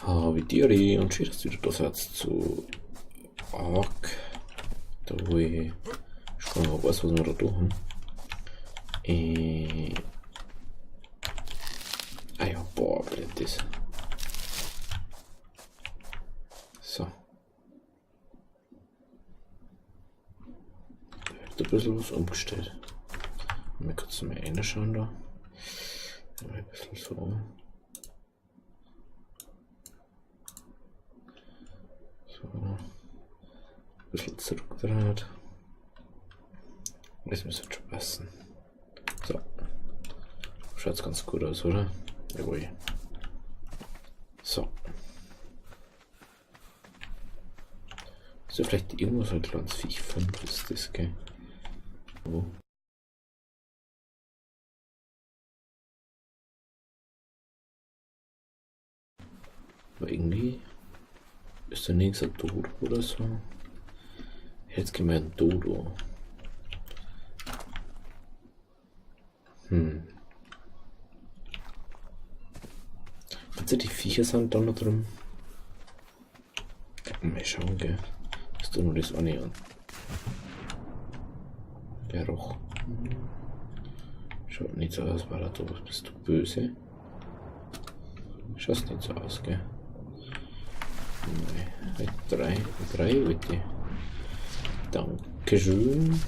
Habidiri und schön, dass du wieder da seid zu Ark. Da wo ich schon mal weiß, was wir da tun. Ah ja, boah, blöd das. So. Da wird ein bisschen was umgestellt. Mal kurz mal reinschauen da. Ein bisschen so. So. Ein bisschen zurückgedreht. Das müsste schon passen. So. Schaut ganz gut aus, oder? Jawohl. So. So, vielleicht irgendwo so ein kleines Viech 5 ist das, gell? Wo? Aber irgendwie ist da nirgends ein Dodo oder so. Jetzt gehen wir ein Dodo. Meinst du, die Viecher sind da noch drin? Mal schauen, gell? Das tun wir das auch nicht an. Der Roch. Schaut nicht so aus, war da da. Bist du böse? Schaut nicht so aus, gell? Nee, drei, drei, bitte. Dankeschön.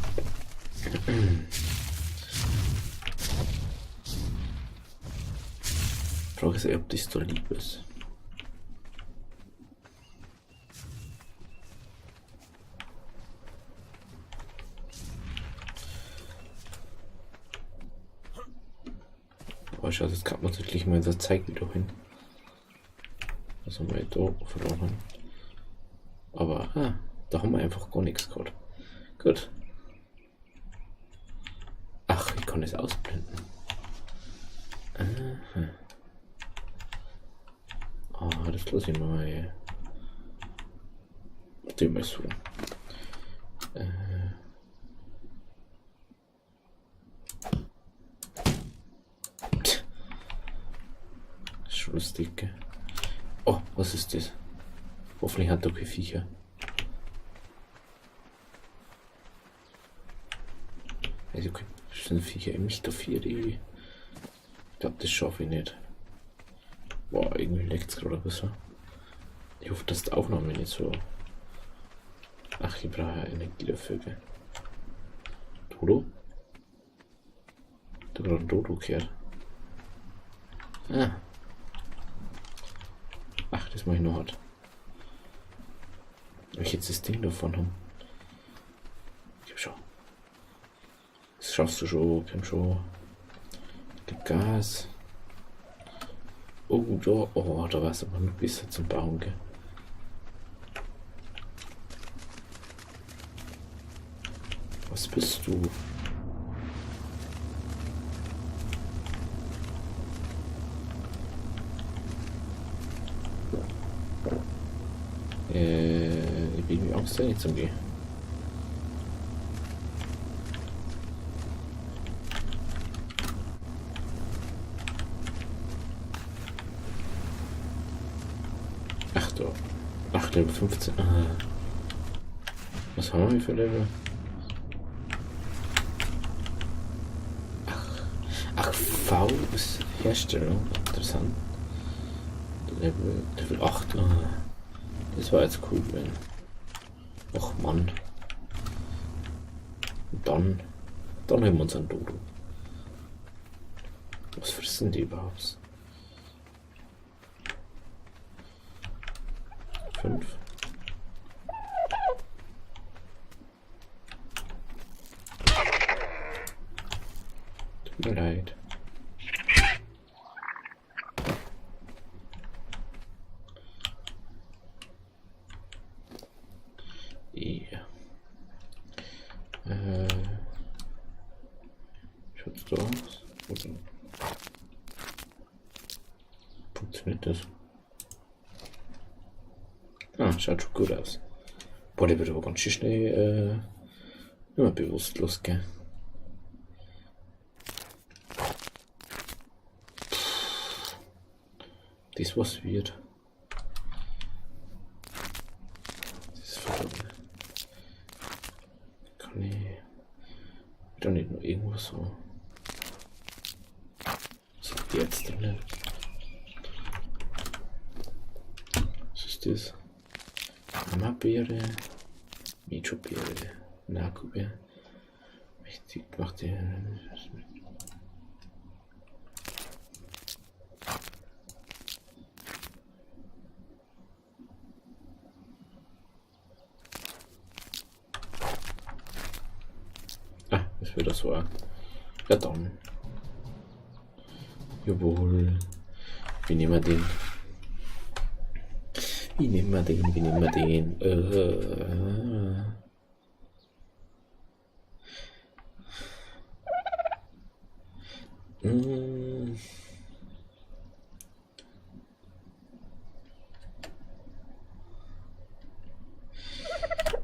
Frage ist, ob das da lieb ist. Aber schau, das kann man natürlich mal das zeigt wieder hin. Was haben wir da verloren? Aber da haben wir einfach gar nichts gehabt. Gut. Ach, ich kann es ausblenden. Aha. Ah, das lasse ich mal. Tu mal so. Ist schon lustig, gell? Oh, was ist das? Hoffentlich hat er keine Viecher. Also, okay, sind Viecher eben nicht dafür, die. Ich glaub, das schaffe ich nicht. Boah, irgendwie leckt's gerade ein bisschen. Ich hoffe, dass die Aufnahme nicht so. Ach, ich brauche ja Energie dafür, gell? Dodo? Da gerade ein Dodo gehört. Ah. Ach, das mach ich noch hart. Wenn ich jetzt das Ding davon habe. Ich hab schon. Das schaffst du schon, komm schon. Gib Gas. Oh, da, oh, da war's aber noch besser zum Bauen, gell? Was bist du? Ich bin mir Angst, nicht zum Gehen. Ach du. Ach, Level 15. Ah. Was haben wir für Level? Ach, ach, V ist Herstellung. Interessant. Level 8. Ah. Das war jetzt cool, wenn. Och Mann. Und dann holen wir uns einen Dodo. Was fressen die überhaupt? 5. Tut mir leid. Ja. Schaut's da aus? Oder funktioniert das? Ah, schaut schon gut aus. Boah, der wird aber ganz schön schnell immer bewusstlos, gell? Das was wird. Irgendwo so. Was hat die jetzt drin? Was ist das? Mama-Beere, Micho-Beere, Naku-Beere. Mächtig macht die. Ah, das wird das so. Ja, dann. Jawohl. Wie nehmen wir den? Wie nehmen wir den? Wie nehmen wir den?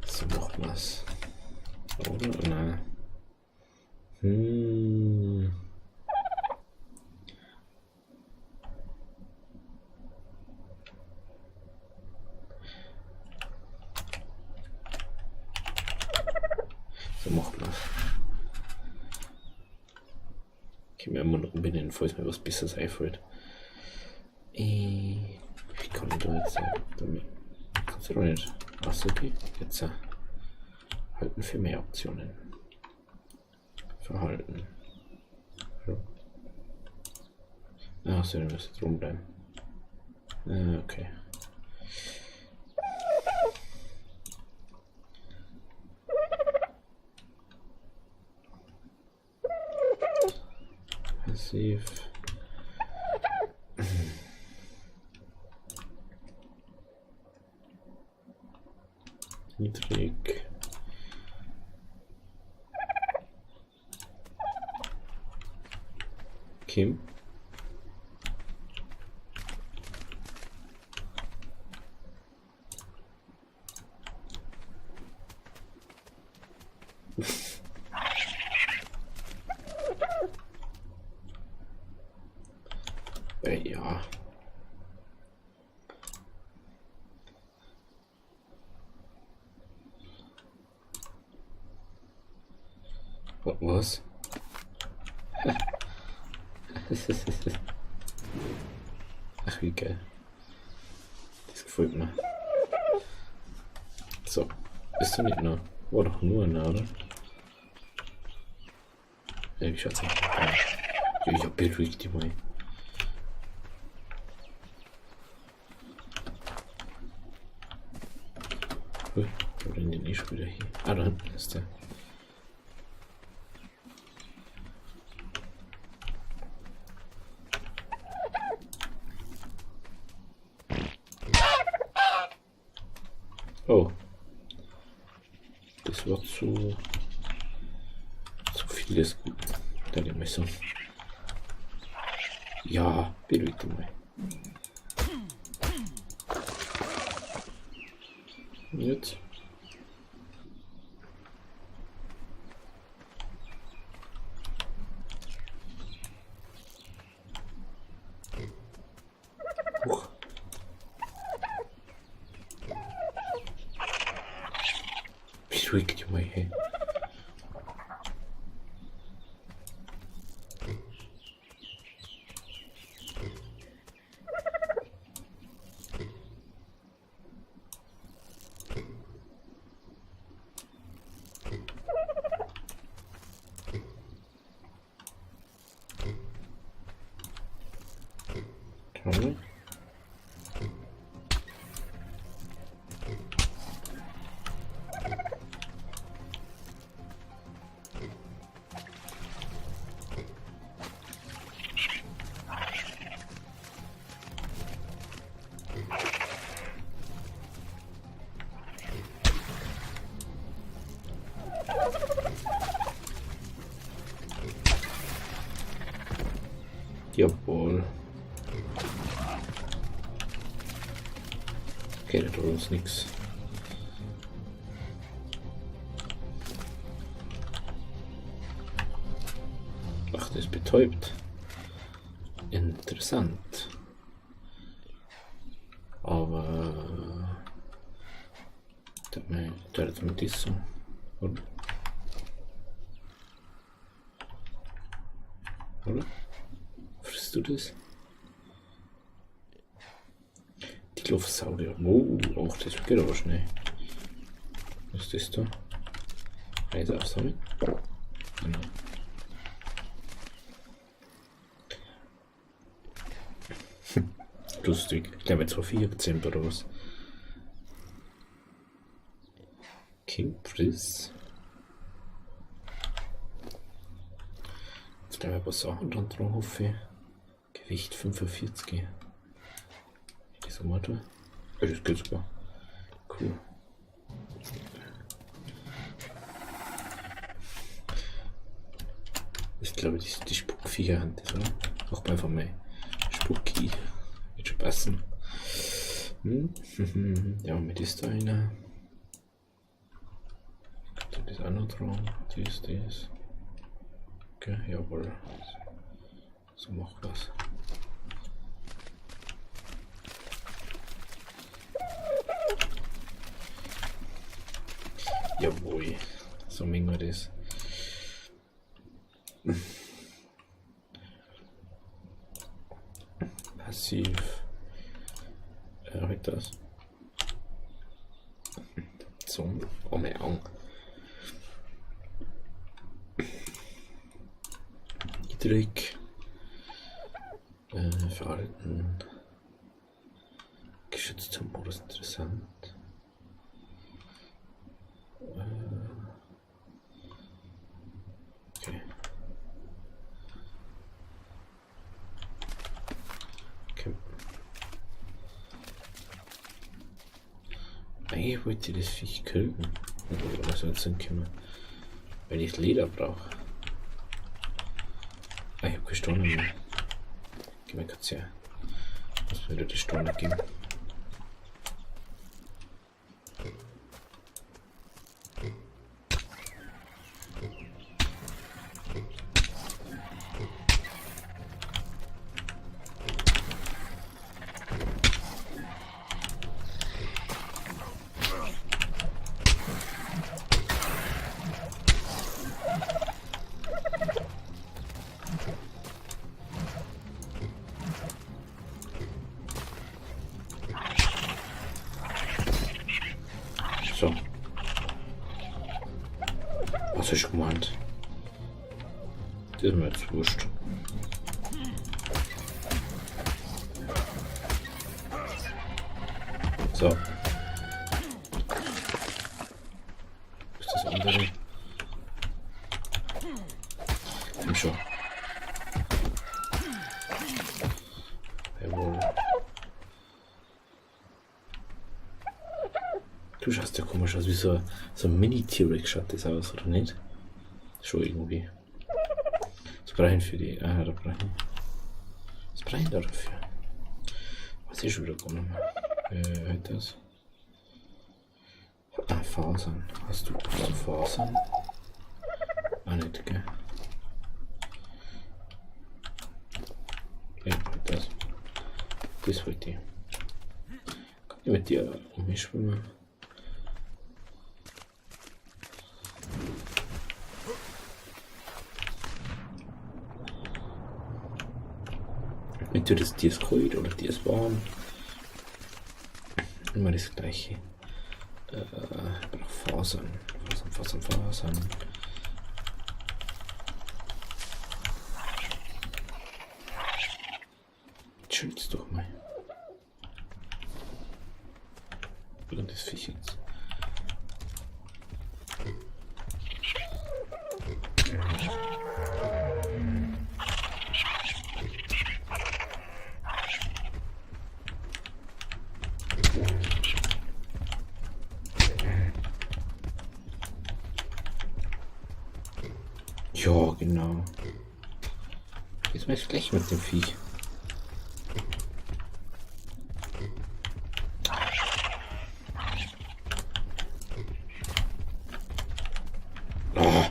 So machen wir's. Oder? Nein. So macht man's. Ich kann mir immer noch umbenennen, falls mir was Besseres einfällt. Wie kann ich da jetzt damit? Kannst du doch nicht. Achso, okay. Jetzt. Halten für mehr Optionen. Verhalten. So. Achso, dann müsste drum bleiben. Okay. Passiv. Niedrig. Kim. Ja. Was? Ach, wie geil. Das gefällt mir. So. Bist du nicht noch? War doch nur einer, oder? Ja, wie schaut's eigentlich aus? Ja, ich hab beruhigt die mal. Ui, wo rennt denn eh schon wieder hin? Ah, da hinten ist der. Oh. Das war zu viel des Guten. Da die Messung. Ja, beruhig dich mal. Jetzt. Huch. Beruhig dich mal, hey. Jawohl. Okay, da tut uns nichts. Ach, das ist betäubt. Interessant. Aber da jetzt mit das so. Oder? das? Dilophosaurier. Oh, auch das geht aber schnell. Was ist das da? Kann ich das aufsammeln? Genau. Lustig. Ich glaube, jetzt war 4 gezähmt oder was? King Friss. Jetzt glaube ich ein paar Sachen dran dran, hoffe ich. Gewicht 45. Das mal da. Ja, das geht sogar. Cool. Ich glaube, die Spuckviecher haben das, oder? Auch einfach mal Spucki. Wird schon passen. Hm? Ja, mit ist da einer. Kommt das auch noch dran? Das, das. Okay, jawohl. So macht das. Jawohl. So mengen wir das. Passiv. Halt das. Zombie. Oh meine Augen. Niedrig. Verhalten. Geschützter Modus interessant. Okay. Okay. Eigentlich wollte ich das Viech kriegen. Oder was soll jetzt hinkommen? Wenn ich Leder brauche. Ah, ich hab keine Steine mehr. Gib mir kurz her. Muss mir wieder die Steine geben. So. Was ist gemeint? Das ist mir jetzt wurscht. So. Ist das andere? Komm schon. Jawohl. Du schaust ja komisch aus, wie so ein Mini-T-Rex schaut das aus, oder nicht? Schon irgendwie. Was brauche ich für die? Ah, da brauche ich. Was brauche ich da dafür? Was ist schon wieder gar nicht mehr. Halt das. Ah, Fasern. Hast du Fasern? Ah, nicht, gell? Ja, halt das. Das wollte ich. Kann ich mit dir umschwimmen? Entweder das Tier ist kalt oder Tier ist warm. Immer das gleiche. Ich brauche Fasern. Fasern, Fasern, Fasern. Chill's doch mal. Wo ist das Viech jetzt? Ja, genau. Jetzt mal schlecht mit dem Viech. Oh.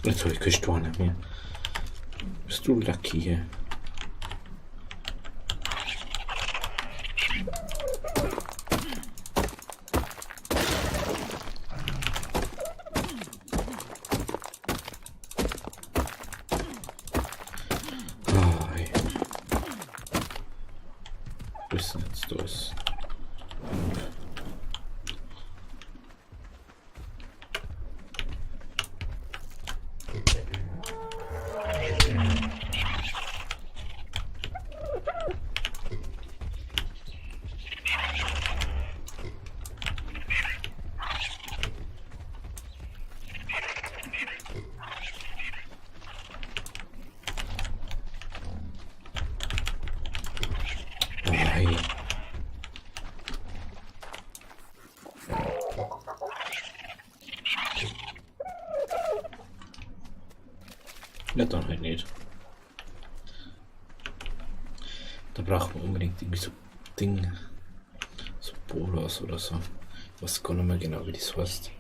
Jetzt habe ich keine Steine mehr. Bist du lucky hier? Ah, ey. Wo ist denn jetzt das? Ah, ey. Ja, dann halt nicht. Da braucht man unbedingt irgendwie so Ding, so Bolas oder so. Ich weiß gar nicht mehr genau, wie das heißt.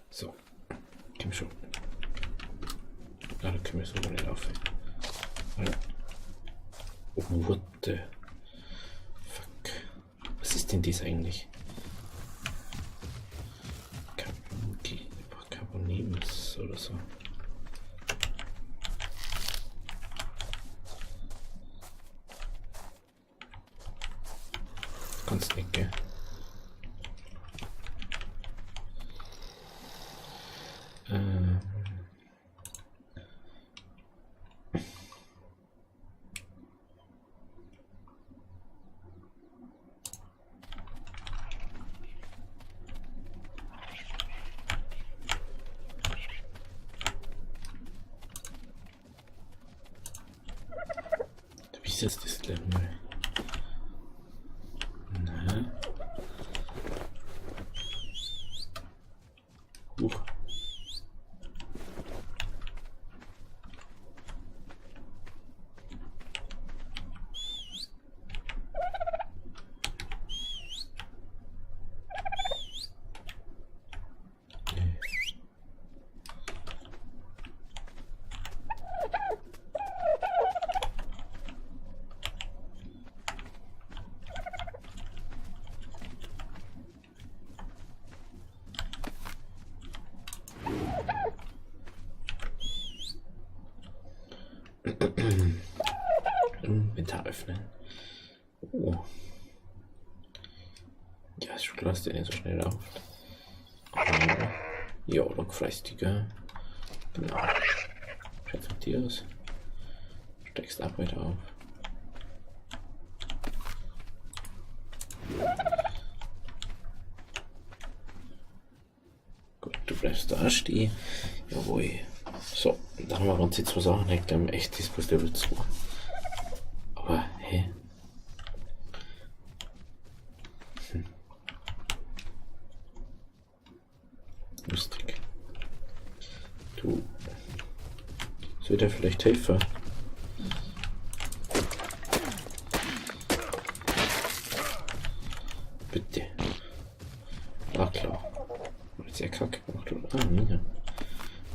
So, komm schon. Ah, da können wir sogar nicht auf. Ja. Oh, what the fuck? Was ist denn das eigentlich? Carbonemus oder so. Kannst nicht, gell? Wie ist jetzt das gleich mal? Na. Huch. Inventar öffnen. Oh. Ja, ist schon klar, dass der nicht so schnell läuft. Aber, ja, lockfreist die, gell? Genau. Schaut's mit dir aus? Steigst ab weiter auf. Gut, du bleibst da stehen. Jawohl. So, da haben wir uns jetzt zwei Sachen. Ich glaube echt, das ist Level 2. Aber, hä? Lustig. Du. Soll ich dir vielleicht helfen? Bitte. Ah, klar. Hab ich sehr kacke gemacht, oder? Ah, mir.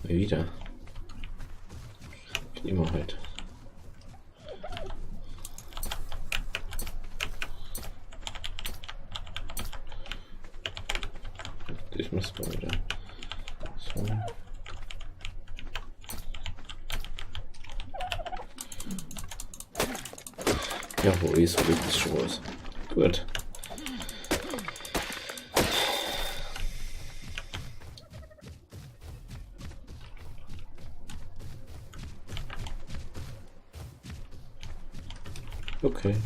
Mal wieder. Bin immer halt. Das muss man wieder. So. Jawohl, so geht es schon was. Gut. Okay.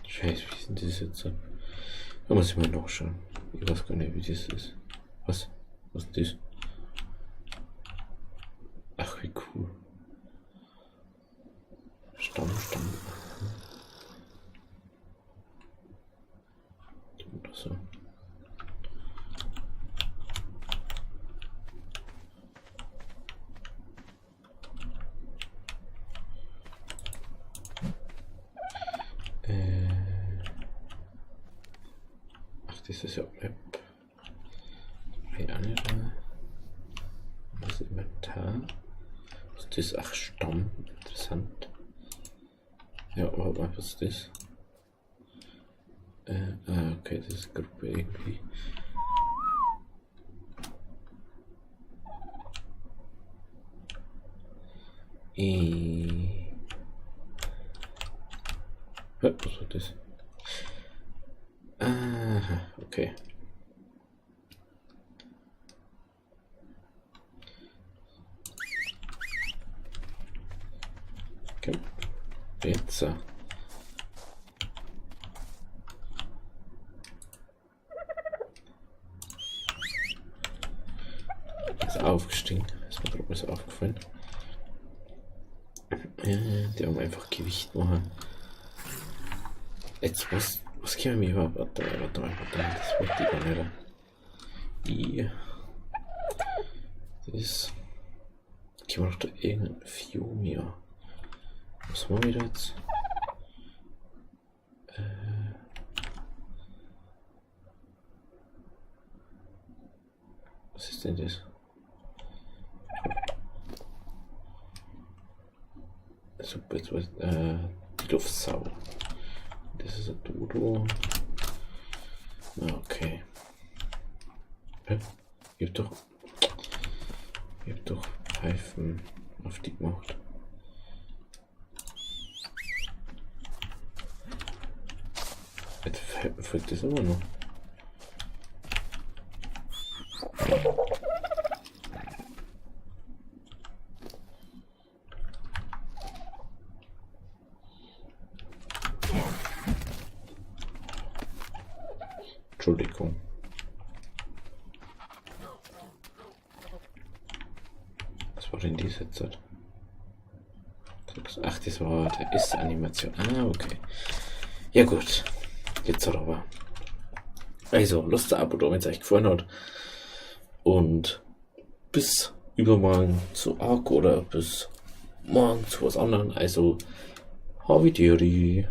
Scheiße, wie ist denn das jetzt? Da muss ich mal nachschauen. Ich weiß gar nicht, wie das ist. Was? Was ist denn das? Ach, wie cool. Das ist ja Map. Ich auch nicht. Das Inventar. Was ist das? Ach, Stamm. Interessant. Ja, warte mal, was ist das? Okay, das ist Gruppe irgendwie. Was war das? Aha, okay. Okay. Jetzt. Ist aufgestiegen. Ist mir gerade mal so aufgefallen. Ja, die haben einfach Gewicht machen. Jetzt, was können wir überhaupt? Warte mal, das wollte ich gar nicht. Das. Können wir doch da irgendein Fiumia. Was haben wir da jetzt? Was ist denn das? Super, jetzt weiß die Luftsau. Das ist ein Dodo. Okay. Hä? Ich hab doch Pfeifen auf die gemacht. Jetzt folgt das immer noch. Entschuldigung. Was war denn diese Zeit? Ach, das war der S-Animation. Ah, okay. Ja gut. Jetzt hat aber. Also, lasst ein Abo da, wenn es euch gefallen hat. Und bis übermorgen zu Ark oder bis morgen zu was anderem. Also, Havidere.